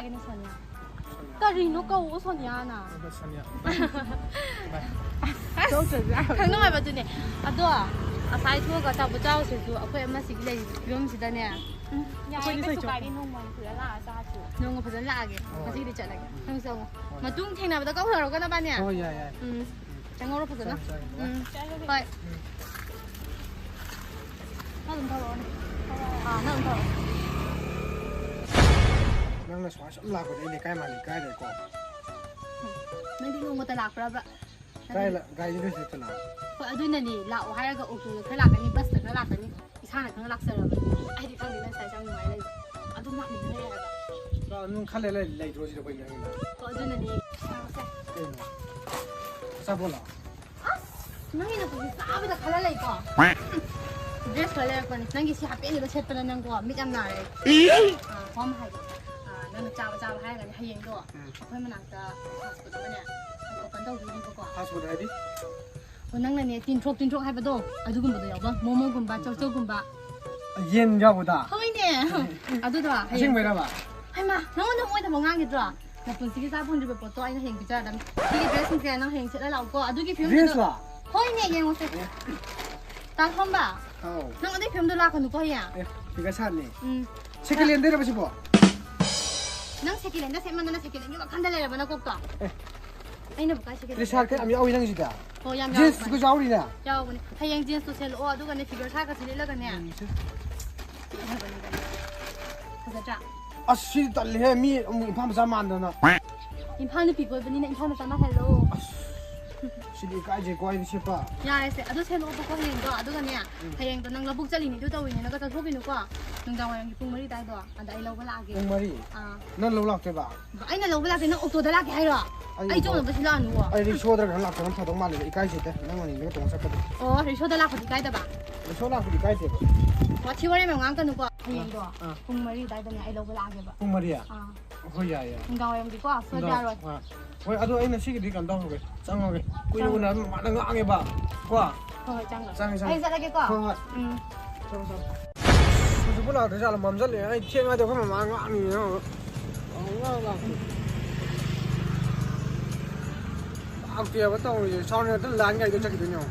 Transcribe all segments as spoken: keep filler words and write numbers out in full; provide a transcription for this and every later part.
ꯀꯩꯅꯣ ꯁꯣꯅꯤꯌꯥ? ꯀꯔꯤꯅꯣ ꯀꯧ ꯁꯣꯅꯤꯌꯥꯅ? ꯑꯗꯣ ꯁꯣꯅꯤꯌꯥ꯫ ꯈꯪ ꯅꯨꯡꯉꯥꯏꯕꯗꯨꯅꯦ꯫ ꯑꯗꯣ ꯉꯁꯥꯏ ꯊꯣꯛꯑꯒ ꯑꯆꯥꯄꯣꯠ ꯆꯥꯔꯨꯁꯤꯁꯨ ꯑꯩꯈꯣꯏ ꯑꯃꯁꯤꯒꯤ ꯂꯩꯔꯤꯕ ꯐꯤꯕꯝꯁꯤꯗꯅꯦ꯫ ꯎꯝ, ꯌꯥꯏꯌꯦ, ꯑꯩꯈꯣꯏꯅꯤꯁꯨ ꯀꯩꯁꯨ ꯂꯩꯊꯣꯛ- ꯀꯥꯏꯗꯦ, ꯅꯣꯡꯃ ꯐꯖꯅ ꯂꯥꯛꯑ ꯆꯥꯁꯤ꯫ ꯅꯣꯡꯃ ꯐꯖꯅ ꯂꯥꯛꯑꯒꯦ꯫ ꯍꯣꯏ꯫ ꯉꯁꯤꯗꯤ ꯆꯠꯂꯒꯦ꯫ ꯅꯪꯁꯨ ꯆꯪꯉꯣ꯫ ꯍꯣꯏ꯫ ꯃꯇꯨꯡ ꯊꯦꯡꯅꯕꯗ ꯀꯧꯅꯔꯣꯀꯣ ꯅꯕꯥꯅꯤ꯫ ꯍꯣꯏ, ꯌꯥꯏ, ꯌꯥꯏ꯫ ꯎꯝ꯫ ꯆꯪꯍꯧꯔꯣ ꯐꯖꯅ꯫ ꯆꯪꯉꯦ, ꯆꯪꯉꯦ꯫ ꯎꯝ꯫ ꯍꯣꯏ꯫ ꯎꯝ꯫ ꯅꯪ ꯑꯗꯨꯝ ꯊꯧꯔꯛꯑꯣꯅꯦ꯫ ꯑꯥ, ꯅꯪ ꯑꯗꯨꯝ ꯊꯧꯔꯛꯑꯣ꯫ ꯅꯪꯅ ꯁꯨꯃꯥꯏꯅ ꯁꯨꯝ ꯂꯥꯛꯄꯗ ꯑꯩ ꯂꯩꯀꯥꯏ ꯃꯥꯟ ꯏꯀꯥꯏꯔꯦꯀꯣ꯫ ꯅꯪꯗꯤ ꯅꯣꯡꯃꯇ ꯂꯥꯛꯄ꯭ꯔꯕ? ꯀꯥꯏ ꯂꯥꯛ-, ꯒꯥꯔꯤꯗ ꯂꯣꯏ ꯆꯠꯇꯅ? ꯍꯣꯏ, ꯑꯗꯨꯅꯅꯦ, ꯂꯥꯛꯑꯣ ꯍꯥꯏꯔꯒ ꯑꯣꯇꯣꯗ ꯈꯔ ꯂꯥꯛꯀꯅꯤ, ꯕꯁꯇ ꯈꯔ ꯂꯥꯛꯀꯅꯤ, ꯏꯁꯥꯅ ꯈꯪꯅ ꯂꯥꯛꯆꯔꯕꯅꯤ꯫ ꯑꯩꯗꯤ ꯈꯪꯗꯦ ꯅꯪ ꯁ꯭ꯋꯥꯏꯁꯦ ꯌꯥꯝ ꯅꯨꯡꯉꯥꯏ ꯂꯩꯕ꯫ ꯑꯗꯨꯝ ꯂꯥꯛꯅꯤꯡꯉꯦ ꯍꯥꯏꯕ꯫ ꯅꯪ ꯈꯜꯂꯦ ꯂꯩ-, ꯂꯩꯇ꯭ꯔꯣ ꯁꯤꯗ ꯑꯩꯈꯣꯏ ꯅꯪꯅ? ꯍꯣꯏ, ꯑꯗꯨꯅꯅꯦ꯫ ꯀꯩꯅꯣ? ꯑꯆꯥꯄꯣꯠꯂꯣ? ꯑꯁ, ꯅꯪꯒꯤ ꯅꯈꯨꯠꯁꯤ ꯆꯥꯕꯗ ꯈꯜꯂ ꯂꯩꯀꯣ? ꯗ꯭ꯔꯦꯁ ꯈꯔ ꯂꯩꯔꯛꯄꯅꯤ꯫ ꯅꯪꯒꯤ ꯁꯤ ꯍꯥꯞꯄꯦꯟꯒꯤꯗꯣ ꯁꯦꯠꯄꯗ ꯅꯪꯀꯣ, ꯃꯤꯠ ꯌꯥꯝ ꯅꯥꯔꯦ꯫ ꯑꯥ, ꯍꯣꯝ ꯍꯥꯏꯗꯣ꯫ ꯑꯥ, ꯅꯪꯅ ꯆꯥꯕ ꯆꯥꯕ ꯍꯥꯏꯔꯒꯅꯦ, ꯍꯌꯦꯡꯗꯣ ꯎꯝ꯫ ꯑꯩꯈꯣꯏ ꯃꯅꯥꯛꯇ ꯐꯥꯁ ꯐꯨꯗ ꯑꯃꯅꯦ ꯑꯣꯄꯟ ꯇꯧꯗꯣꯏꯅꯦꯕꯀꯣ꯫ ꯐꯥꯁ ꯐꯨꯗ ꯍꯥꯏꯗꯤ? ꯑꯣ, ꯅꯪꯅꯅꯦ, ꯇꯤꯟꯊ꯭ꯔꯣꯛ ꯇꯤꯟꯊ꯭ꯔꯣꯛ ꯍꯥꯏꯕꯗꯣ, ꯑꯗꯨꯒꯨꯝꯕꯗꯣ ꯌꯥꯎꯕ, ꯃꯣꯃꯣꯒꯨꯝꯕ, ꯆꯧꯆꯧꯒꯨꯝꯕ꯫ ꯌꯦꯟ ꯌꯥꯎꯕꯗ? ꯍꯣꯏꯅꯦ꯫ ꯑꯗꯨꯗꯣ ꯍꯌꯦꯡ ꯑꯁꯦꯡꯕꯩꯔꯕ? ꯍꯩꯃꯥ, ꯅꯉꯣꯟꯗ ꯃꯣꯏꯗ ꯑꯃꯨꯛ ꯉꯥꯡꯈꯤꯗ꯭ꯔꯣ? ꯅꯄꯨꯟꯁꯤꯒꯤ ꯆꯥ ꯐꯪꯗ꯭ꯔꯤꯕ ꯄꯣꯠꯇꯣ ꯑꯩꯅ ꯍꯌꯦꯡ ꯄꯤꯖꯔꯗꯝꯅꯤ꯫ ꯁꯤꯒꯤ ꯗ꯭ꯔꯦꯁꯁꯤꯡꯁꯦ ꯅꯪ ꯍꯌꯦꯡ ꯁꯦꯠꯂ ꯂꯥꯛꯎꯀꯣ꯫ ꯑꯗꯨꯒꯤ ꯐꯤꯕꯝꯗꯨꯗ ꯗ꯭ꯔꯦꯁꯂꯣ? ꯍꯣꯏꯅꯦ, ꯌꯦꯡꯉꯨꯁꯦ꯫ ꯑꯦ꯫ ꯇꯥ ꯈꯝꯕ, ꯍꯥꯎ꯫ ꯅꯪ ꯑꯗꯨꯒꯤ ꯐꯤꯕꯝꯗꯣ ꯂꯥꯛꯀꯅꯨꯀꯣ ꯍꯌꯦꯡ꯫ ꯑꯦ, ꯐꯤꯒꯔ ꯁꯥꯠꯅꯤ꯫ ꯎꯝ꯫ ꯁꯦꯀꯦꯟ ꯍꯦꯟꯗꯩꯔꯕ ꯁꯤꯕꯣ? ꯅꯪ ꯁꯦꯀꯦꯟ ꯍꯦꯟꯗ ꯁꯦꯠꯃꯟꯗꯅ ꯁꯦꯀꯦꯟ ꯍꯦꯟꯒꯤ ꯋꯥꯈꯜꯗ ꯂꯩꯔꯕ ꯅꯀꯣꯛꯇꯣ꯫ ꯑꯦ꯫ ꯑꯩꯅꯕꯨ ꯀꯥꯏ ꯁꯦꯀꯦꯟ ꯍꯦꯟ ꯇꯤ ꯁꯥꯔꯠꯀ ꯌꯥꯝ ꯌꯥꯎꯏ ꯅꯪꯒꯤꯁꯤꯗ꯫ ꯍꯣꯏ, ꯌꯥꯝ ꯖꯤꯟꯁꯀ ꯌꯥꯎꯕꯅꯦ꯫ ꯌꯥꯎꯔꯤꯅꯦ꯫ ꯌꯥꯎꯕꯅꯦ꯫ ꯍꯌꯦꯡ ꯖꯤꯟꯁꯇꯣ ꯁꯦꯠꯂꯛꯑꯣ, ꯑꯗꯨꯒꯅꯦ ꯐꯤꯒꯔ ꯁꯥꯠꯀꯁꯤ ꯂꯤꯠꯂꯒꯅꯦ꯫ ꯎꯝ, ꯁꯦ-, ꯐꯖꯗ꯭ꯔꯥ? ꯑꯁ, ꯁꯤꯗꯤ ꯇꯜꯂꯤꯍꯦ, ꯃꯤ ꯑꯃꯨꯛ ꯏꯝꯐꯥꯜ ꯃꯆꯥ ꯃꯥꯟꯗꯅ꯫ ꯏꯝꯐꯥꯜ ꯅꯨꯄꯤ ꯀꯣꯏꯕꯅꯤꯅ ꯏꯝꯐꯥꯜ ꯃꯆꯥ ꯃꯥꯜꯍꯜꯂꯣ꯫ ꯑꯁ, ꯁꯤꯗꯤ ꯏꯀꯥꯏꯖꯩꯀꯣ ꯑꯩꯗꯤ ꯁꯦꯠꯄ꯫ ꯌꯥꯔꯦꯁꯦ, ꯑꯗꯨ ꯁꯦꯠꯂꯛꯑꯣꯀꯣ ꯍꯌꯦꯡꯗꯣ, ꯑꯗꯨꯒꯅꯦ, ꯎꯝ꯫ ꯍꯌꯦꯡꯗꯣ ꯅꯪ ꯂꯧꯕꯨꯛ ꯆꯠꯂꯤꯅꯦ ꯑꯗꯨ ꯇꯧꯔꯤꯅꯦꯅꯒ ꯆꯠꯊꯣꯛꯈꯤꯅꯨꯀꯣ꯫ ꯅꯨꯡꯗꯥꯡ ꯋꯥꯏꯔꯝꯒꯤ ꯄꯨꯡ ꯃꯔꯤ ꯑꯗꯥꯏꯗꯣ, ꯑꯗ ꯑꯩ ꯂꯧꯕ ꯂꯥꯛꯑꯒꯦ꯫ ꯄꯨꯡ ꯃꯔꯤ? ꯑꯥ꯫ ꯅꯪ ꯂꯧ ꯂꯥꯛꯇꯣꯏꯕ? ꯑꯩꯅ ꯂꯧꯕ ꯂꯥꯛꯀꯦ, ꯅꯪ ꯑꯣꯇꯣꯗ ꯂꯥꯛꯀꯦ ꯍꯥꯏꯔꯣ? ꯑꯩ ꯑꯩ ꯑꯣꯇꯣ-, ꯆꯣꯡꯅꯕ ꯁꯤꯜꯂꯛꯑꯅꯨ꯫ ꯑꯩ ꯔꯤꯛꯁꯣꯗ ꯀꯩꯅꯣ ꯂꯥꯛꯄꯅ ꯐꯗꯧ ꯃꯥꯜꯂꯦꯕ, ꯏꯀꯥꯏꯖꯩꯗ, ꯅꯪ ꯑꯣꯏꯅ ꯃꯤꯒ ꯇꯣꯡꯉ ꯆꯠꯄꯗꯣ꯫ ꯑꯣ, ꯔꯤꯛꯁꯣꯗ ꯂꯥꯛꯄꯗꯤ ꯏꯀꯥꯏꯗꯕ? ꯔꯤꯛꯁꯣ ꯂꯥꯛꯄꯗꯤ ꯏꯀꯥꯏꯗꯦꯕ꯫ ꯋꯥꯊꯤ ꯋꯥꯔꯦꯝ ꯌꯥꯝ ꯉꯥꯡꯉꯛꯀꯅꯨꯀꯣ, ꯍꯌꯦꯡꯗꯣ ꯑꯥ꯫ ꯄꯨꯡ ꯃꯔꯤ ꯑꯗꯥꯏꯗꯅꯦ ꯑꯩ ꯂꯧꯕ ꯂꯥꯛꯑꯒꯦꯕ꯫ ꯄꯨꯡ ꯃꯔꯤ? ꯑꯥ꯫ ꯍꯣꯏ, ꯌꯥꯏ, ꯌꯥꯏ꯫ ꯅꯨꯡꯗꯥꯡ ꯋꯥꯏꯔꯝꯒꯤꯀꯣ, ꯁꯣꯏꯗ ꯅꯨꯡꯗꯥꯡ-, ꯌꯥꯔꯣꯏ꯫ ꯑꯥ꯫ ꯍꯣꯏ, ꯑꯗꯣ ꯑꯩ ꯉꯁꯤꯒꯤꯗꯤ ꯀꯩꯅꯣ ꯇꯧꯔꯒꯦ, ꯆꯪꯉꯒꯦ꯫ ꯀꯨꯏꯅ ꯆꯪꯉꯣ꯫ ꯎꯅꯔ ꯃꯃꯥꯅ ꯉꯥꯡꯉꯦꯕ꯫ ꯀꯣ? ꯍꯣꯏ, ꯍꯣꯏ, ꯆꯪꯉꯣ꯫ ꯆꯪꯉꯦ, ꯆꯪꯉꯦ꯫ ꯑꯩ ꯆꯠꯂꯒꯦꯀꯣ꯫ ꯍꯣꯏ, ꯍꯣꯏ꯫ ꯎꯝ꯫ ꯆꯪꯉꯣ, ꯆꯪꯉꯣ꯫ ꯍꯧꯖꯤꯛꯄꯨ ꯂꯥꯛꯇ꯭ꯔꯤꯖꯥꯠꯂꯣ? ꯃꯝꯁꯤꯜꯂꯛꯑꯦ꯫ ꯑꯩ ꯊꯦꯡꯉꯗꯤ ꯑꯩꯈꯣꯏ ꯃꯃꯥ ꯉꯥꯡꯉꯤꯅꯦ꯫ ꯂꯥꯛꯇꯦꯕ ꯇꯧꯔꯤꯁꯦ, ꯁꯥꯎꯅ ꯍꯦꯛꯇ ꯂꯥꯟ ꯉꯥꯏꯗ ꯆꯠꯈꯤꯗꯣꯏꯅꯦ ꯌꯦꯡꯉꯣ꯫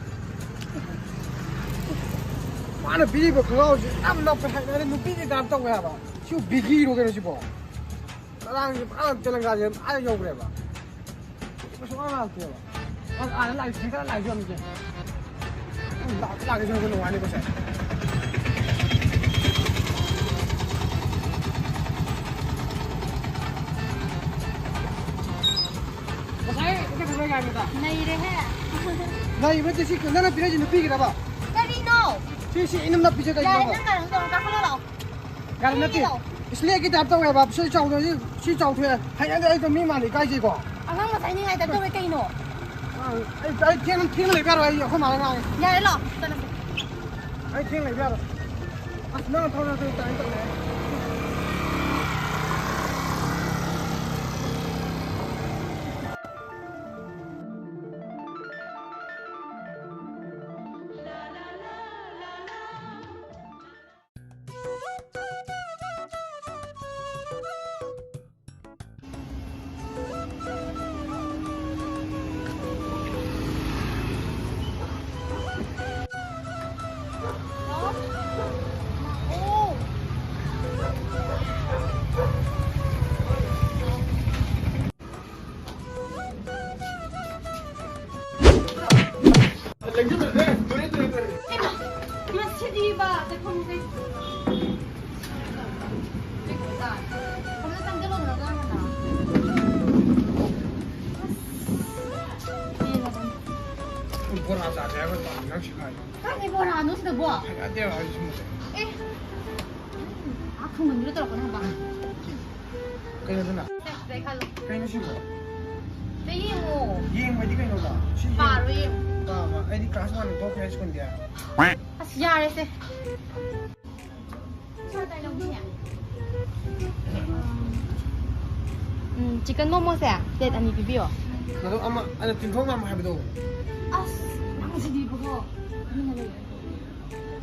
ꯃꯥꯅ ꯄꯤꯔꯤꯕ ꯈꯣꯡꯒ꯭ꯔꯥꯎꯁꯦ ꯌꯥꯝ ꯅꯞꯄꯦ ꯍꯥꯏꯅ ꯅꯨꯄꯤꯒꯤ ꯇꯥꯏꯞ ꯇꯧꯋꯦ ꯍꯥꯏꯕ꯫ ꯁꯤꯕꯨ ꯕꯤꯒꯤꯔꯣ ꯀꯩꯅꯣ ꯁꯤꯕꯣ? ꯉꯔꯥꯡꯁꯦ ꯄꯨꯔꯥ ꯇꯦꯂꯪꯒꯥꯁꯦ ꯑꯥ ꯌꯧꯈ꯭ꯔꯦꯕ꯫ ꯁꯨꯡꯂꯥꯛ ꯂꯥꯛꯇꯦꯕ꯫ ꯑꯁ, ꯑꯥꯗ ꯂꯥꯛꯏ, ꯁꯥꯏꯀꯜ ꯂꯥꯛꯏꯁꯦ ꯌꯦꯡꯉꯨꯁꯦ꯫ ꯂꯥꯛꯇꯤ ꯂꯥꯛꯀꯦ ꯁꯤꯅ ꯅꯨꯡꯉꯥꯏꯅꯤꯀꯣ ꯁꯦ꯫ ꯉꯁꯥꯏ ꯏꯀꯥꯏ ꯈꯪꯉꯣꯏ ꯀꯥꯏꯅ꯫ ꯅꯩꯔꯦꯍꯦ꯫ ꯂꯩꯕ ꯅꯠꯇꯦ, ꯁꯤ ꯅꯪꯅ ꯄꯤꯔꯛꯏꯁꯦ ꯅꯨꯄꯤꯒꯤꯔꯕ? ꯀꯔꯤꯅꯣ? ꯁꯤ, ꯁꯤ ꯏꯅꯝꯅ ꯄꯤꯖꯗꯣꯏꯅꯣꯕ? ꯌꯥꯔꯦ, ꯅꯪ ꯀꯥꯏꯗ ꯇꯧꯔꯣ, ꯀꯥꯈꯠꯂꯣ ꯂꯥꯛꯑꯣ꯫ ꯌꯥꯔꯦ, ꯅꯠꯇꯦ꯫ ꯀꯩꯒꯤꯅꯣ? ꯏꯁꯂꯦꯛꯀꯤ ꯇꯥꯏꯞ ꯇꯧꯋꯦꯕ꯫ ꯁꯤ ꯆꯥꯎꯗ꯭ꯔꯁꯤ, ꯁꯤ ꯆꯥꯎꯊꯣꯛꯑꯦ꯫ ꯍꯩꯅꯗꯦ, ꯑꯩꯗꯣ ꯃꯤ ꯃꯥꯟꯗꯦ, ꯏꯀꯥꯏꯖꯩꯀꯣ꯫ ꯑꯉꯥꯡ ꯃꯆꯥ ꯅꯤꯡꯉꯥꯏ ꯇꯥꯏꯞ ꯇꯧꯋꯦ ꯀꯩꯅꯣ? ꯑ, ꯑꯩ, ꯑꯩ ꯊꯦꯡꯅ, ꯊꯦꯡꯅ ꯂꯩꯕ ꯌꯥꯔꯣꯏ, ꯑꯩ, ꯑꯩꯈꯣꯏ ꯃꯥꯅ ꯉꯥꯡꯉꯦ꯫ ꯌꯥꯔꯦ, ꯂꯥꯛꯑꯣ, ꯆꯠꯂꯁꯦ꯫ ꯑꯩ ꯊꯦꯡꯅ ꯂꯩꯕ ꯌꯥꯔꯣꯏ꯫ ꯑꯁ, ꯅꯪ ꯊꯧꯔꯁꯨ ꯇꯥꯏ ꯇꯧꯔꯦ꯫ ꯍꯩꯃꯥ, ꯃꯁꯤꯗꯤꯕ, ꯆꯠꯐꯝꯁꯦ꯫ ꯀꯩꯅꯣ ꯇꯥꯔꯦ꯫ ꯈꯔ ꯆꯪꯁꯤꯜꯂꯣꯗꯅ, ꯅꯪ ꯍꯥꯟꯅ꯫ ꯑꯁ, ꯄꯦꯜꯂꯕꯅꯤ꯫ ꯕꯣꯔꯥ ꯆꯥꯁꯦ ꯍꯥꯏꯕ ꯇꯥꯔꯦ, ꯅꯪ ꯁꯤ ꯍꯥꯏꯗꯣ꯫ ꯀꯥꯏꯗꯩ ꯕꯣꯔꯥꯅꯣ ꯁꯤꯗꯕꯣ? ꯍꯩꯅꯗꯦꯕ ꯑꯩ ꯁꯨꯝꯕꯁꯦ꯫ ꯑꯦ, ꯑꯥ ꯈꯨꯡꯒꯪꯒꯤꯗ ꯇꯧꯔꯛꯀꯅꯣ ꯍꯥꯏꯕ꯫ ꯀꯩꯅꯣꯗꯨꯅ? ꯁꯦ, ꯁꯤꯗꯩ ꯈꯜꯂꯣ꯫ ꯀꯩꯅꯣ ꯁꯤꯕꯣ? ꯁꯤꯗ ꯌꯦꯡꯉꯣ꯫ ꯌꯦꯡꯕꯗꯤ ꯀꯩꯅꯣꯕ? ꯁꯤ ꯌꯦꯡ-, ꯄꯥꯔꯣ, ꯌꯦꯡꯉꯣ꯫ ꯄꯥꯕ? ꯑꯩꯗꯤ class one ꯇꯣꯛꯈ꯭ꯔꯦ ꯁ꯭ꯀꯨꯜꯗꯤ꯫ ꯑꯁ, ꯌꯥꯔꯦꯁꯦ꯫ ꯎꯝ, chicken momoꯁꯦ plate ꯑꯅꯤ ꯄꯤꯕꯤꯌꯣ꯫ ꯑꯗꯣ ꯑꯃ, ꯑꯩꯅ ꯇꯤꯡꯈꯪ ꯃꯥꯟꯕ ꯍꯥꯏꯕꯗꯣ꯫ ꯑꯁ, ꯅꯪꯁꯤꯗꯤꯕꯀꯣ꯫ ꯃꯤꯅ ꯂꯩ꯫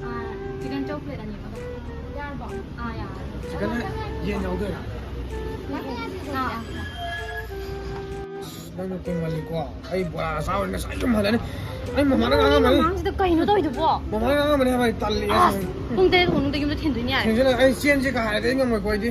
ꯑꯥ, chicken ꯆꯧ plate ꯑꯅꯤ ꯑꯃꯒ꯫ ꯌꯥꯔꯕꯣ? ꯑꯥ, ꯌꯥꯔꯦ꯫ Chicken ꯌꯦꯟ ꯌꯥꯎꯗꯣꯏꯔꯥ? ꯅꯪꯅ ꯀꯨꯏꯃꯜꯂꯤꯀꯣ꯫ ꯑꯩ ꯕꯣꯔꯥ ꯆꯥꯕ ꯉꯁꯥꯏ ꯌꯨꯝ ꯍꯜꯂꯅꯤ꯫ ꯑꯩ ꯃꯃꯥꯅ ꯉꯥꯡꯉꯝꯃꯅꯤ꯫ ꯃꯃꯥꯡꯁꯤꯗ ꯀꯩꯅꯣ ꯇꯧꯔꯤꯗꯨꯕꯣ? ꯃꯃꯥꯅ ꯉꯥꯡꯉꯝꯃꯅꯤ ꯍꯥꯏꯕ, ꯑꯩ ꯇꯜꯂꯤ꯫ ꯑꯁ, ꯄꯨꯡ ꯇꯔꯦꯠ ꯃꯅꯨꯡꯗ ꯌꯨꯝꯗ ꯊꯤꯟꯗꯣꯏꯅꯦ ꯌꯥꯔꯦ꯫ ꯊꯦꯡꯖꯤꯜꯂꯛ-, ꯑꯩ ꯆꯦꯟꯁꯦ ꯀꯥ ꯍꯥꯏꯔꯗꯤ ꯑꯩ ꯉꯝꯃꯣꯏꯀꯣ ꯑꯩꯗꯤ꯫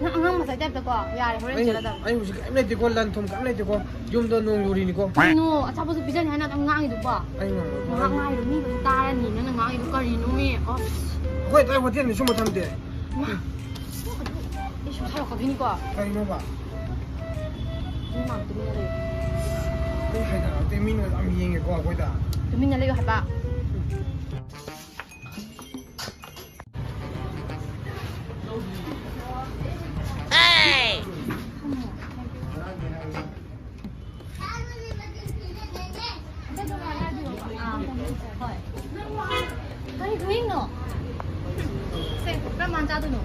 ꯅꯪ ꯑꯉꯥꯡ ꯃꯆꯥ ꯇꯥꯏꯞꯇꯀꯣ꯫ ꯌꯥꯔꯦ, ꯍꯣꯔꯦꯟ ꯑꯩ, ꯆꯦꯜꯂꯗꯕꯅꯤ꯫ ꯑꯩ ꯍꯧꯖꯤꯛ ꯀꯔꯤꯝ ꯂꯩꯇꯦꯀꯣ, ꯂꯟ ꯊꯨꯝ ꯀꯔꯤꯝ ꯂꯩꯇꯦꯀꯣ꯫ ꯌꯨꯝꯗ ꯅꯣꯡ ꯌꯨꯔꯤꯅꯤꯀꯣ꯫ ꯀꯩꯅꯣ, ꯑꯆꯥꯄꯣꯠꯁꯨ ꯄꯤꯖꯅꯤ ꯍꯥꯏꯅ ꯑꯗꯨꯝ ꯉꯥꯡꯉꯤꯗꯨꯕꯣ? ꯑꯩ ꯉꯝꯃꯣꯏꯀꯣ꯫ ꯉꯥꯏꯍꯥꯛ ꯉꯥꯏꯔꯣ, ꯃꯤ ꯂꯣꯏ ꯇꯥꯔꯅꯤ ꯅꯪꯅ ꯉꯥꯡꯉꯤꯗꯣ ꯀꯔꯤꯅꯣꯃꯤ? ꯑꯁ꯫ ꯑꯩꯈꯣꯏ ꯑꯗꯥꯏ ꯍꯣꯇꯦꯜꯅꯤ ꯁꯨꯝꯕ ꯊꯝꯗꯦ꯫ ꯃꯥ, ꯑꯩ ꯁꯨꯝ ꯁꯥꯎꯔꯛꯀꯗꯣꯏꯅꯤꯀꯣ꯫ ꯀꯩꯅꯣꯕ? ꯃꯤ ꯃꯥꯡ ꯇꯨꯃꯤꯟꯅ ꯂꯩꯌꯨ꯫ ꯑꯩ ꯍꯩꯅꯔꯛꯇꯦ, ꯃꯤꯅ ꯌꯥꯝ ꯌꯦꯡꯉꯦꯀꯣ ꯑꯩꯈꯣꯏꯗ꯫ ꯇꯨꯃꯤꯟꯅ ꯂꯩꯌꯨ ꯍꯥꯏꯕ꯫ ꯀꯔꯤ ꯈꯨꯏꯪꯅꯣ? ꯁꯦ, ꯀꯔꯝ ꯀꯥꯟ ꯆꯥꯗꯣꯏꯅꯣ?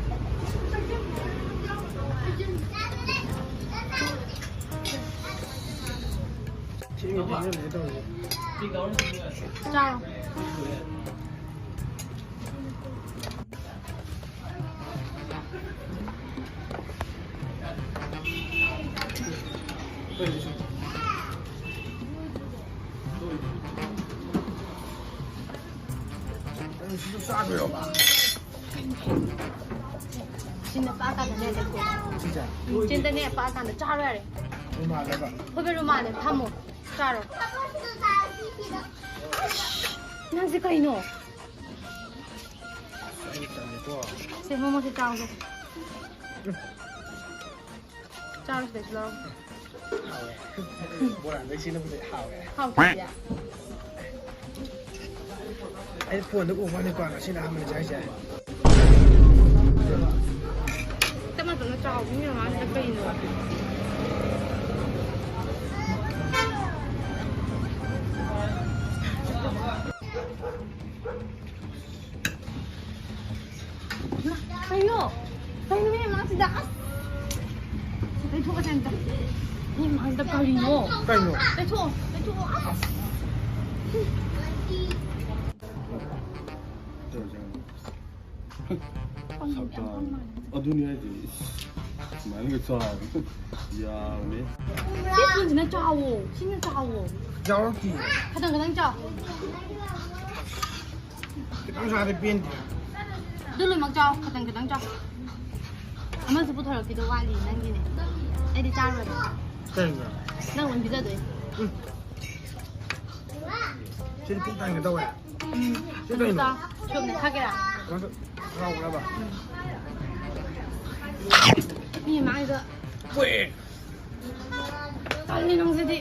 ꯊꯦꯡꯉꯦ, ꯊꯦꯡꯖꯤꯜꯂꯛꯑꯦ ꯇꯧꯔꯤꯁꯦ꯫ ꯆꯥꯔꯣ꯫ ꯅꯪ ꯁꯤꯁꯨ ꯆꯥꯗꯣꯏꯔꯣꯕ? ꯁꯤꯅ ꯄꯥꯛꯀꯥꯟꯗꯅꯦ, ꯂꯩꯊꯣꯛꯑꯣ꯫ ꯁꯤꯁꯦ? ꯎꯝ, ꯆꯤꯟꯗꯅꯦ, ꯄꯥꯛꯀꯥꯟꯗ ꯆꯥꯔꯣ ꯌꯥꯔꯦ꯫ ꯔꯨꯃꯥꯜꯂꯕ? ꯈꯣꯏꯕ ꯔꯨꯃꯥꯜꯅꯦ, ꯐꯝꯃꯣ꯫ ꯆꯥꯔꯣ꯫ ꯅꯪꯁꯦ ꯀꯩꯅꯣ? ꯑꯩ ꯇꯜꯂꯦꯀꯣ꯫ ꯁꯦ, ꯃꯣꯃꯣꯁꯦ ꯆꯥꯎꯁꯦ꯫ ꯆꯥꯔꯣ, ꯁꯤꯗꯩꯁꯤ ꯂꯧꯔꯣ꯫ ꯍꯥꯎꯋꯦ꯫ ꯕꯣꯔꯥꯗꯩ ꯁꯤꯅꯕꯨꯗꯤ ꯍꯥꯎꯋꯦ꯫ ꯍꯥꯎꯇꯕ꯭ꯔꯥ? ꯑꯩ ꯐꯣꯟꯗ ꯎꯕ ꯋꯥꯅꯤꯀꯣ, ꯉꯁꯤꯅ ꯑꯍꯥꯟꯕꯅꯤ ꯆꯥꯏꯁꯦ꯫ ꯇꯞꯅ ꯇꯞꯅ ꯆꯥꯎ, ꯃꯤ ꯃꯃꯥꯡꯁꯤꯗ ꯀꯩꯅꯣ? ꯀꯩꯅꯣ? ꯀꯩꯅꯣ ꯃꯤ ꯃꯃꯥꯡꯁꯤꯗ? ꯑꯁ! ꯂꯩꯊꯣꯛꯑꯁꯦ ꯑꯝꯇ꯫ ꯃꯤ ꯃꯃꯥꯡꯁꯤꯗ ꯀꯔꯤꯅꯣ? ꯀꯩꯅꯣ? ꯂꯩꯊꯣꯛꯑꯣ, ꯂꯩꯊꯣꯛꯑꯣ꯫ ꯑꯁ! ꯁꯛꯇꯥ꯫ ꯑꯗꯨꯅꯤ ꯍꯥꯏꯁꯦ꯫ ꯁꯨꯃꯥꯏꯅꯒ ꯆꯥꯎ꯫ ꯌꯥꯕꯅꯦ꯫ ꯁꯤ ꯁꯤꯡꯁꯤꯅ ꯆꯥꯎꯋꯣ꯫ ꯁꯤꯅ ꯆꯥꯎꯋꯣ꯫ ꯌꯥꯎꯔꯛꯇꯤꯌꯦ꯫ ꯈꯇꯪ ꯈꯇꯪ ꯆꯥꯎ꯫ ꯈꯤꯇꯪ ꯆꯥꯗꯤ ꯄꯦꯟꯗꯦ꯫ ꯑꯗꯨ ꯂꯣꯏꯃꯛ ꯆꯥꯎ꯫ ꯈꯇꯪ ꯈꯇꯪ ꯆꯥꯎ꯫ ꯑꯃꯁꯨ ꯄꯨꯊꯣꯔꯛꯈꯤꯗꯣ ꯋꯥꯠꯂꯤ ꯅꯪꯒꯤꯅꯦ꯫ ꯑꯩꯗꯤ ꯆꯥꯔꯣꯏꯕ꯫ ꯀꯩꯒꯤꯅꯣ? ꯅꯪ ꯑꯣꯏꯅ ꯄꯤꯖꯗꯣꯏꯅꯦ꯫ ꯎꯝ꯫ ꯁꯤꯗꯤ ꯄꯨꯛ ꯊꯟꯒꯦ ꯇꯧꯋꯦ꯫ ꯎꯝ꯫ ꯁꯤ ꯀꯩꯅꯣ? ꯆꯥꯎ꯫ ꯁꯨꯝꯅꯦ ꯊꯛꯀꯦꯔꯥ? ꯍꯥꯎꯕ꯭ꯔꯕ? ꯃꯤ ꯃꯥꯡꯗ꯫ ꯇꯜꯂꯤ ꯅꯪꯁꯤꯗꯤ꯫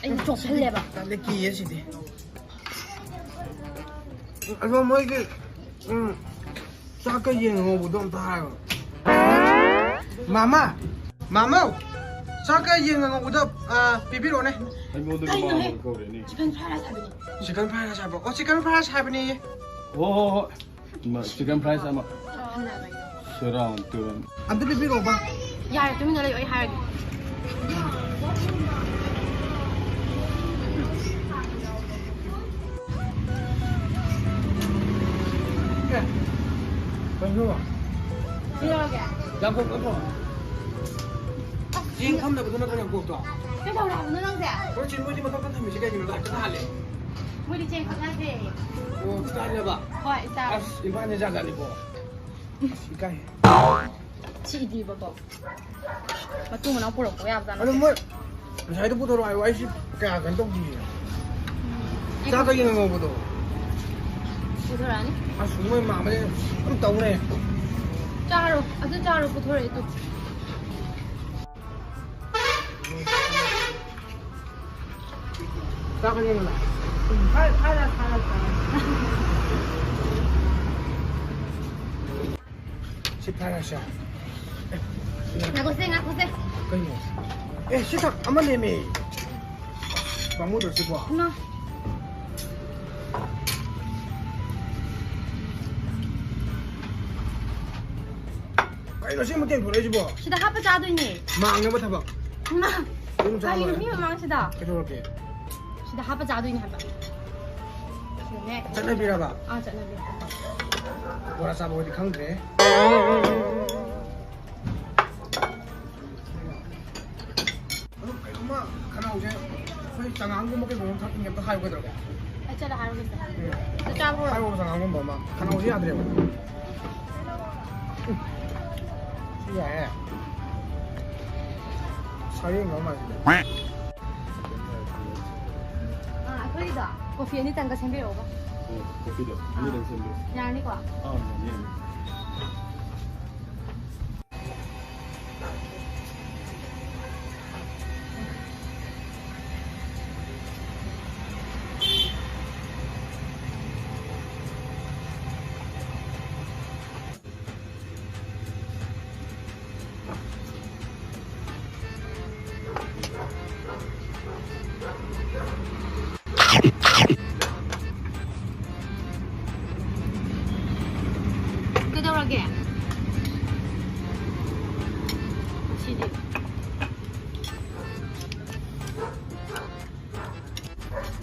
ꯑꯩ ꯆꯣꯛꯁꯜꯂꯦꯕ꯫ ꯇꯜꯂꯦ, ꯀꯤꯌꯦ ꯁꯤꯗꯤ꯫ ꯑꯗꯣ ꯃꯣꯏꯒꯤ, ꯎꯝ, ꯆꯥꯛꯀ ꯌꯦꯟ ꯉꯧꯕꯗꯣ ꯑꯝꯇ ꯍꯥꯏꯌꯣ꯫ ꯃꯥꯃꯥ, ꯃꯥꯃꯧ, ꯆꯥꯛꯀ ꯌꯦꯟ ꯉꯧꯕꯗꯣ, ꯑ, ꯄꯤꯕꯤꯔꯛꯑꯣꯅꯦ꯫ ꯑꯩꯉꯣꯟꯗꯒꯤ ꯀꯩꯅꯣꯍꯦ? ꯃꯥꯃꯧ ꯀꯧꯔꯦꯅꯦ꯫ Chicken fried rice ꯍꯥꯏꯕꯅꯤ꯫ Chicken fried rice ꯍꯥꯏꯕ? ꯑꯣ, chicken fried rice ꯍꯥꯏꯕꯅꯦꯌꯦ꯫ ꯍꯣ, ꯍꯣ, ꯍꯣꯏ꯫ ꯏꯃꯥ, chicken fried rice ꯑꯃ꯫ ꯁꯦꯔꯥꯟ ꯇꯨꯔꯥꯟ꯫ ꯑꯝꯇ ꯄꯤꯕꯤꯔꯛꯑꯣꯕ꯫ ꯌꯥꯔꯦ, ꯇꯨꯃꯤꯟꯅ ꯂꯩꯌꯨ, ꯑꯩ ꯍꯥꯏꯔꯒꯦ꯫ ꯑꯦ, ꯀꯩꯅꯣ? ꯀꯩꯗꯧꯔꯒꯦ? ꯌꯥꯝ ꯐꯕ ꯅꯠꯇ꯭ꯔꯣ? ꯆꯦꯡ ꯈꯝꯅꯕꯗꯣ ꯅꯠꯇ꯭ꯔꯣ ꯌꯥꯡꯀꯣꯛꯇꯣ? ꯀꯩꯗꯧꯔꯦ ꯍꯥꯏꯕꯅꯣ ꯅꯪꯁꯦ? ꯍꯣꯏ, ꯆꯦ, ꯃꯣꯏꯗꯤ ꯃꯊꯛꯇ ꯊꯝꯃꯤꯁꯦ ꯀꯩꯒꯤꯅꯣ? ꯂꯥꯏꯠꯇ ꯊꯥꯜꯂꯦ꯫ ꯃꯣꯏꯗꯤ ꯆꯦꯡ ꯈꯞꯅꯗꯦ꯫ ꯑꯣ, ꯁ꯭ꯇꯥꯏꯜꯅꯦꯕ? ꯍꯣꯏ, style꯫ ꯑꯁ, ꯏꯝꯐꯥꯜꯅꯤ ꯖꯥꯠ ꯖꯥꯠꯅꯤꯀꯣ꯫ ꯑꯁ, ꯏꯀꯥꯏ꯫ ꯁꯤ ꯏꯗꯤꯕꯀꯣ꯫ ꯃꯇꯨ ꯃꯅꯥꯎ ꯄꯨꯔꯛꯄ ꯌꯥꯕꯖꯥꯠꯅꯤ꯫ ꯑꯗꯣ ꯃꯣꯏ ꯉꯁꯥꯏꯗꯣ ꯄꯨꯊꯣꯔꯛꯑꯣ ꯍꯥꯏꯌꯣ, ꯑꯩꯁꯤ ꯀꯌꯥ ꯀꯩꯅꯣ ꯇꯧꯗꯤꯌꯦ꯫ ꯎꯝ꯫ ꯆꯥꯛꯀ ꯌꯦꯟ ꯉꯧꯕꯗꯣ꯫ ꯄꯨꯊꯣꯔꯛꯑꯅꯤ꯫ ꯑꯁ, ꯃꯣꯏ ꯃꯥꯃꯅꯦ ꯑꯗꯨꯝ ꯇꯧꯔꯦ꯫ ꯆꯥꯔꯣ, ꯑꯗꯨ ꯆꯥꯔꯣ, ꯄꯨꯊꯣꯔꯛꯑꯦ ꯇꯨ꯫ ꯆꯥꯛꯀ ꯌꯦꯟꯒ꯫ ꯎꯝ, ꯐꯔꯦ, ꯐꯔꯦ, ꯐꯔꯦ, ꯐꯔꯦ꯫ ꯁꯤ ꯐꯔꯁꯦ꯫ ꯉꯥꯏꯈꯣꯁꯦ, ꯉꯥꯏꯈꯣꯁꯦ꯫ ꯀꯩꯅꯣ? ꯑꯦ, ꯁꯤ ꯊꯛ ꯑꯃ ꯂꯦꯝꯃꯦ꯫ ꯄꯥꯝꯃꯨꯗ꯭ꯔꯣ ꯁꯤꯕꯣ? ꯏꯃꯥ꯫ ꯀꯩꯅꯣ ꯁꯤ ꯃꯇꯦꯡ ꯊꯣꯛꯂꯛꯏꯁꯤꯕꯣ? ꯁꯤꯗ ꯍꯥꯞꯄ ꯆꯥꯗꯣꯏꯅꯦ꯫ ꯃꯥꯡꯅꯕ ꯊꯕꯛ꯫ ꯏꯃꯥ꯫ ꯑꯗꯨꯝ ꯆꯥꯕ꯫ ꯀꯩꯅꯣ ꯃꯤ ꯃꯃꯥꯡꯁꯤꯗ? ꯀꯩꯗꯧꯔꯒꯦ? ꯁꯤꯗ ꯍꯥꯞꯄ ꯆꯥꯗꯣꯏꯅꯦ ꯍꯥꯏꯕ꯫ ꯁꯤꯗꯅꯦ꯫ ꯆꯠꯅꯕꯤꯔꯕ? ꯑꯥ, ꯆꯠꯅꯕꯤ꯫ ꯕꯣꯔꯥ ꯆꯥꯕ ꯍꯣꯏꯗꯤ ꯈꯪꯗ꯭ꯔꯦ꯫ ꯑꯗꯨ ꯀꯩꯅꯣꯝꯃ ꯈꯅꯥꯎꯁꯦ ꯑꯩꯈꯣꯏ ꯆꯉꯥꯡꯒꯨꯝꯕ ꯀꯩꯒꯨꯝꯕ ꯑꯃ ꯊꯛꯅꯤꯡꯉꯦ, ꯑꯝꯇ ꯍꯥꯏꯌꯨ ꯀꯩꯗꯧꯔꯒꯦ? ꯑꯩ ꯆꯠꯂ ꯍꯥꯏꯔꯨꯒꯦ꯫ ꯎꯝ꯫ ꯆꯥꯛ ꯆꯥꯕ꯭ꯔꯣ? ꯍꯥꯏꯔꯛꯑꯣ, ꯆꯉꯥꯡꯒꯨꯝꯕ ꯑꯃ꯫ ꯈꯅꯥꯎꯁꯦ ꯌꯥꯗ꯭ꯔꯦꯕ꯫ ꯎꯝ꯫ ꯁꯤ ꯌꯥꯏꯍꯦ꯫ ꯁꯔꯦꯡ ꯅꯣꯡ ꯃꯥꯟꯁꯤꯜꯂꯦ꯫ ꯑꯥ, ꯑꯩꯈꯣꯏꯒꯤꯗꯣ ꯀꯣꯐꯤ ꯑꯅꯤꯇꯪꯒ ꯁꯦꯝꯕꯤꯔꯛꯎꯕ꯫ ꯑꯣ, ꯀꯣꯐꯤꯗꯣ ꯑꯥ꯫ ꯑꯅꯤꯗꯪ ꯁꯦꯝꯕꯤꯔꯣ꯫ ꯌꯥꯔꯅꯤꯀꯣ? ꯑꯥ, ꯌꯥꯅꯤ, ꯌꯥꯅꯤ꯫ ꯀꯩꯗꯧꯔꯒꯦ? ꯁꯤꯗꯤ꯫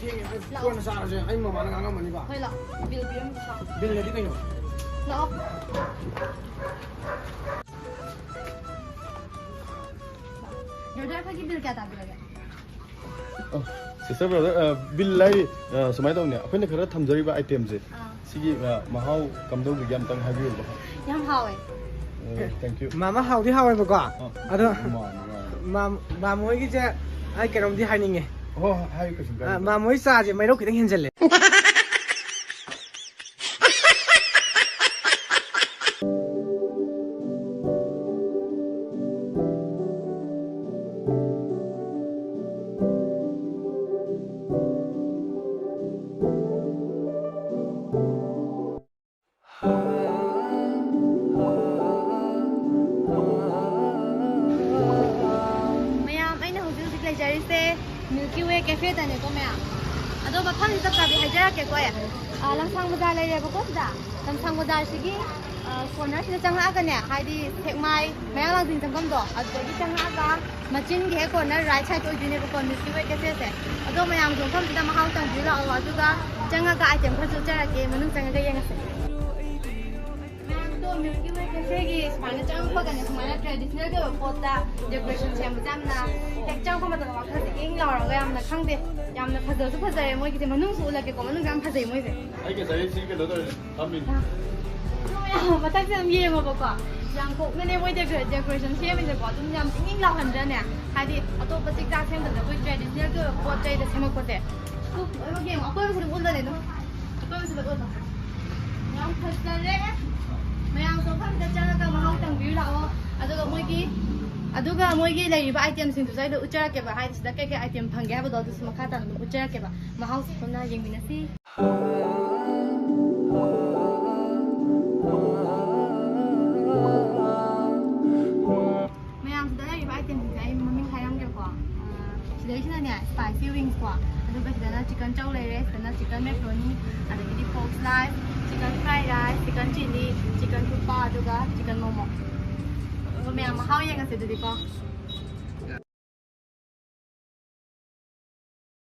ꯊꯦꯡꯉꯦ, ꯑꯩ ꯂꯥꯛꯑꯣ꯫ ꯀꯣꯟꯅ ꯆꯥꯔꯁꯦ꯫ ꯑꯩ ꯃꯃꯥꯅ ꯉꯥꯡꯉꯝꯃꯅꯤꯕ꯫ ꯍꯣꯏ, ꯂꯥꯛꯑꯣ꯫ ꯕꯤꯜ ꯄꯤꯔꯝꯒꯦ, ꯂꯥꯛꯑꯣ꯫ ꯕꯤꯜꯅꯗꯤ ꯀꯩꯅꯣ? ꯂꯥꯛꯑꯣ꯫ ꯕ꯭ꯔꯗꯔ, ꯑꯩꯈꯣꯏꯒꯤ ꯕꯤꯜ ꯀꯌꯥ ꯇꯥꯕꯤꯔꯒꯦ? ꯑ, ꯁꯤꯁꯇꯔ ꯕ꯭ꯔꯗꯔ, ꯑ, ꯕꯤꯜ ꯍꯥꯏꯔꯤ, ꯑ, ꯁꯨꯃꯥꯏꯅ ꯇꯧꯅꯦ, ꯑꯩꯈꯣꯏꯅ ꯈꯔ ꯊꯝꯖꯔꯤꯕ ꯑꯥꯏꯇꯦꯝꯁꯦ, ꯑꯥ꯫ ꯁꯤꯒꯤ, ꯑ, ꯃꯍꯥꯎ ꯀꯝꯗꯧꯕꯤꯒꯦ ꯑꯝꯇꯪ ꯍꯥꯏꯕꯤꯌꯨꯕ꯫ ꯌꯥꯝ ꯍꯥꯎꯋꯦ꯫ ꯑꯣ, thank you꯫ ꯃꯥꯃ ꯍꯥꯎꯗꯤ ꯍꯥꯎꯋꯦꯕꯀꯣ, ꯑ, ꯑꯗꯣ ꯃꯥꯅꯤ, ꯃꯥꯅꯤ꯫ ꯃꯥꯝ-, ꯃꯥꯝ ꯍꯣꯏꯒꯤꯁꯦ ꯑꯩ ꯀꯩꯅꯣꯝꯗꯤ ꯍꯥꯏꯅꯤꯡꯉꯦ꯫ ꯍꯣꯏ, ꯍꯣꯏ, ꯍꯥꯏꯌꯨ, ꯀꯩꯁꯨꯝ ꯑ, ꯀꯥꯏꯗꯦ꯫ ꯃꯥꯝ ꯍꯣꯏ ꯆꯥꯁꯦ ꯃꯩꯔꯧ ꯈꯤꯇꯪ ꯍꯦꯟꯖꯜꯂꯦ꯫ ꯃꯌꯥꯝ, ꯑꯩꯅ ꯍꯧꯖꯤꯛ ꯍꯧꯖꯤꯛ ꯂꯩꯖꯔꯤꯁꯦ Milky Way Cafe ꯗꯅꯦꯀꯣ ꯃꯌꯥꯝ꯫ ꯑꯗꯣ ꯃꯐꯝꯁꯤ ꯆꯞ ꯆꯥꯕꯤ ꯍꯥꯏꯖꯔꯛꯀꯦꯀꯣ ꯑꯩ꯫ ꯑ, ꯂꯝꯁꯥꯡ ꯕꯖꯥꯔ ꯂꯩꯔꯦꯕꯀꯣ ꯁꯤꯗ꯫ ꯂꯝꯁꯥꯡ ꯕꯖꯥꯔꯁꯤꯒꯤ, ꯑ, corner ꯁꯤꯗ ꯆꯪꯉꯛꯑꯒꯅꯦ, ꯍꯥꯏꯗꯤ ꯁꯦꯛꯃꯥꯏ ꯃꯌꯥꯡ ꯂꯥꯡꯖꯤꯡ ꯆꯪꯐꯝꯗꯣ, ꯑꯗꯨꯗꯒꯤ ꯆꯪꯉꯛꯑꯒ ꯃꯆꯤꯟꯒꯤ ꯍꯦꯛ corner right side ꯑꯣꯏꯗꯣꯏꯅꯦꯕꯀꯣ Milky Way Cafe ꯁꯦ꯫ ꯑꯗꯣ ꯃꯌꯥꯝꯁꯨ ꯃꯐꯝꯁꯤꯗ ꯃꯍꯥꯎ ꯇꯪꯕꯤꯔꯨ ꯂꯥꯛꯑꯣ, ꯑꯗꯨꯒ ꯆꯪꯉꯒ item ꯈꯔꯁꯨ ꯎꯠꯆꯔꯛꯀꯦ, ꯃꯅꯨꯡ ꯆꯪꯉꯒ ꯌꯦꯡꯉꯁꯦ꯫ ꯀꯦꯐꯦꯒꯤ ꯁꯨꯃꯥꯏꯅ ꯆꯪꯉꯛꯄꯒꯅꯦ, ꯁꯨꯃꯥꯏꯅ ꯇ꯭ꯔꯦꯗꯤꯁꯅꯦꯜꯒꯤ ꯑꯣꯏꯕ ꯄꯣꯠꯇ ꯗꯦꯀꯣꯔꯦꯁꯟ ꯁꯦꯝꯕꯁꯦ ꯌꯥꯝꯅ, ꯍꯦꯛ ꯆꯪꯉꯛꯄ ꯃꯇꯝꯗ ꯋꯥꯈꯜꯁꯦ ꯏꯪ ꯂꯥꯎꯔꯒ ꯌꯥꯝꯅ, ꯈꯪꯗꯦ, ꯌꯥꯝꯅ ꯐꯖꯁꯨ ꯐꯖꯔꯦ꯫ ꯃꯣꯏꯒꯤꯁꯦ ꯃꯅꯨꯡꯁꯨ ꯎꯠꯂꯛꯀꯦꯀꯣ, ꯃꯅꯨꯡꯁꯦ ꯌꯥꯝ ꯐꯖꯩ ꯃꯣꯏꯁꯦ꯫ ꯑꯩ ꯉꯁꯥꯏ ꯁꯤ ꯀꯩꯅꯣ ꯇꯧꯔꯦ, ꯐꯝꯃꯤꯅꯦ꯫ ꯑꯗꯨ ꯃꯌꯥꯝ ꯃꯊꯛꯁꯦ ꯑꯗꯨꯝ ꯌꯦꯡꯉꯣꯕꯀꯣ, ꯌꯥꯝ ꯀꯣꯛꯅꯅꯦ ꯃꯣꯏ ꯗꯦꯀꯣꯔꯦꯁꯟ ꯁꯦꯝꯃꯤꯁꯦꯀꯣ꯫ ꯑꯗꯨꯝ ꯌꯥꯝ ꯏꯪ ꯏꯪ ꯂꯥꯎꯍꯟꯗ꯭ꯔꯅꯦ? ꯍꯥꯏꯗꯤ ꯑꯇꯣꯞꯄ ꯆꯤꯛ ꯆꯥꯛ ꯁꯦꯝꯗꯕꯗ ꯑꯩꯈꯣꯏ ꯇ꯭ꯔꯦꯗꯤꯁꯅꯦꯜꯒꯤ ꯑꯣꯏꯕ ꯄꯣꯠ ꯆꯩꯗ ꯁꯦꯝꯃꯛꯄꯁꯦ꯫ ꯂꯣꯏꯅꯃꯛ ꯌꯦꯡꯉꯣ, ꯑꯀꯣꯏꯕꯁꯤꯗ ꯎꯠꯂꯅꯦ ꯑꯗꯨꯝ꯫ ꯑꯀꯣꯏꯕꯁꯤꯗ ꯎꯠꯂꯣ꯫ ꯌꯥꯝ ꯐꯖꯔꯦ꯫ ꯃꯌꯥꯝꯁꯨ ꯃꯐꯝꯁꯤꯗ ꯆꯪꯉꯒ ꯃꯍꯥꯎ ꯇꯪꯕꯤꯔꯨ ꯂꯥꯛꯑꯣ꯫ ꯑꯗꯨꯒ ꯃꯣꯏꯒꯤ, ꯑꯗꯨꯒ ꯃꯣꯏꯒꯤ ꯂꯩꯔꯤꯕ items ꯁꯤꯡꯗꯨꯁꯨ ꯑꯩꯅ ꯎꯠꯆꯔꯛꯀꯦꯕ꯫ ꯍꯥꯏꯗꯤ ꯁꯤꯗ ꯀꯩ ꯀꯩ item ꯐꯪꯒꯦ ꯍꯥꯏꯕꯗꯣ ꯑꯗꯨꯁꯨ ꯃꯈꯥ ꯇꯥꯅ ꯑꯗꯨꯝ ꯎꯠꯆꯔꯛꯀꯦꯕ꯫ ꯃꯍꯥꯎꯁꯦ ꯄꯨꯟꯅ ꯌꯦꯡꯃꯤꯟꯅꯁꯤ꯫ ꯃꯌꯥꯝꯁꯤꯗ ꯂꯩꯔꯤꯕ item ꯁꯤꯡꯁꯦ ꯑꯩ ꯃꯃꯤꯡ ꯍꯥꯏꯔꯝꯒꯦꯀꯣ꯫ ꯑꯥ, ꯁꯤꯗꯩꯁꯤꯅꯅꯦ, spicy wings ꯀꯣ, ꯑꯗꯨꯒ ꯁꯤꯗꯅ chicken chow ꯂꯩꯔꯦ, ꯁꯤꯗꯅ chicken macaroni, ꯑꯗꯒꯤꯗꯤ pork slice, chicken fried rice, chicken chilli, chicken thukpa, ꯑꯗꯨꯒ chicken momo꯫ ꯑꯗꯨꯒ ꯃꯌꯥꯝ ꯃꯍꯥꯎ ꯌꯦꯡꯉꯁꯦ ꯑꯗꯨꯗꯤꯀꯣ꯫